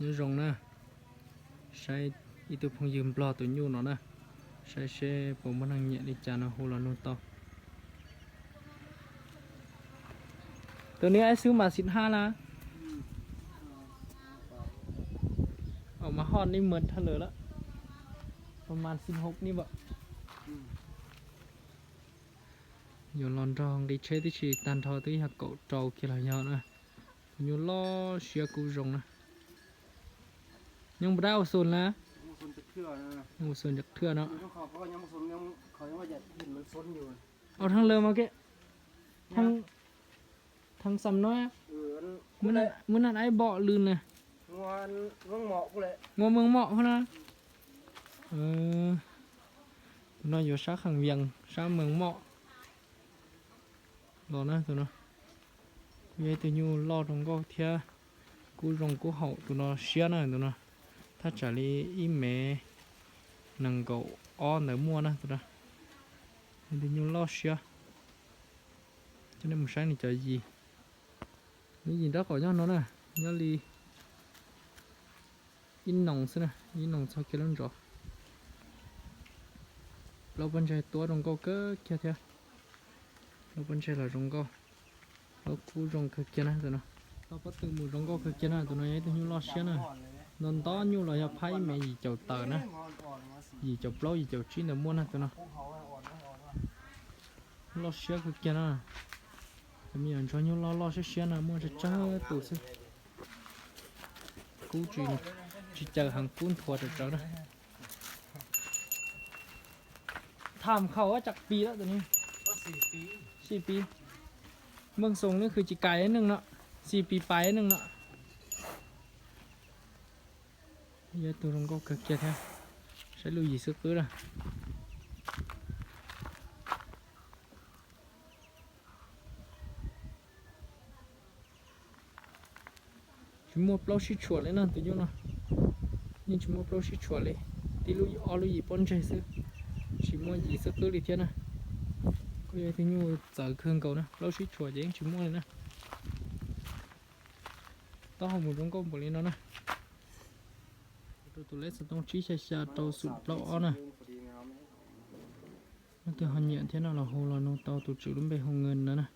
Nyob zoo na, saib ib tug phooj ywg Nplog tus nyuj no na, saib seb puas muaj neeg nyiam li cas no hu los nug tau. Tus no ib xwb mas xim hab la. Ov mas hoj nib mawm thaj lawm lawm. Pas mas xim hauv nib a. Yuav los nrog nqi tsheb tib si tag nrho twb yog kaum rau kiag los yog na. Tus nyuj loj siab kub zoo na. Nyob npua dab ua xus la. Ua xus ncaj thwj no. Ov thaj lawm mas ke. Thaj xam no. Muaj naj aib bom lw na. Muaj meej mom hov na. Tus no yuav sab kheem vias sab meej mom los na tus no. Kuj yog ib tug nyuj loj zoo nkauj thiab kub zoo kub haum, tus no siab na tus no. Thaj tsam li ib mev nees nkaum ob ntawd muaj na tus no. Yog tus nyuj loj siab. Coj nej mus saib nws cov yim. Lub yim nraub qaum nyob no na, nyob li ib noos xwb na, ib noos txog kiag lub ntsov. Plaub pob ntseg tuab zoo nkauj kawg kiag thiab. Plaub pob ntseg los zoo nkauj, plaub kub zoo kawg kiag na tus no. Plaub pob tw mus zoo nkauj kawg kiag na tus no, yog ib tug nyuj loj siab na. Nto nto nyuj los yog phab ib mev yim caum tawm na, yim caum plaub yim caum tsib ntawd muaj na tus no. Loj siab kawg kiag na. Cov me nyuam ntsuag nyuj loj loj siab siab no muaj tsawg tsawg tus xwb. Kub tsis caws heev, kub nthuav tsawv tsawv na. Tham khaum tsam pis lawm tus no. Xim pis. Nplooj xoos nws khwv tsis kais neeg no, xim pis pais neeg no. Yog tus zoo nkauj kawg kiag thiab. Saib lub yim xwb qwb na. Tsis muaj plaub sib tshuam li na tus nyuj no. Yeej tsis muaj plaub sib tshuam li, tib lub ob lub yim pob ntseg xwb. Tsis muaj yim xwb qwb li thiab na. Kuj yog ib tug nyuj txawv kawg nkaus na, plaub sib tshuam ces yeej tsis muaj li na. Taub hau mus zoo nkauj npaum li no na. Rau tus leb xov tooj tsib xya xya rau xum plaub ob na. Leej twg ho nyiam thiab no los hu los nug tau tus tswv lub npe hu Nws ntawd na.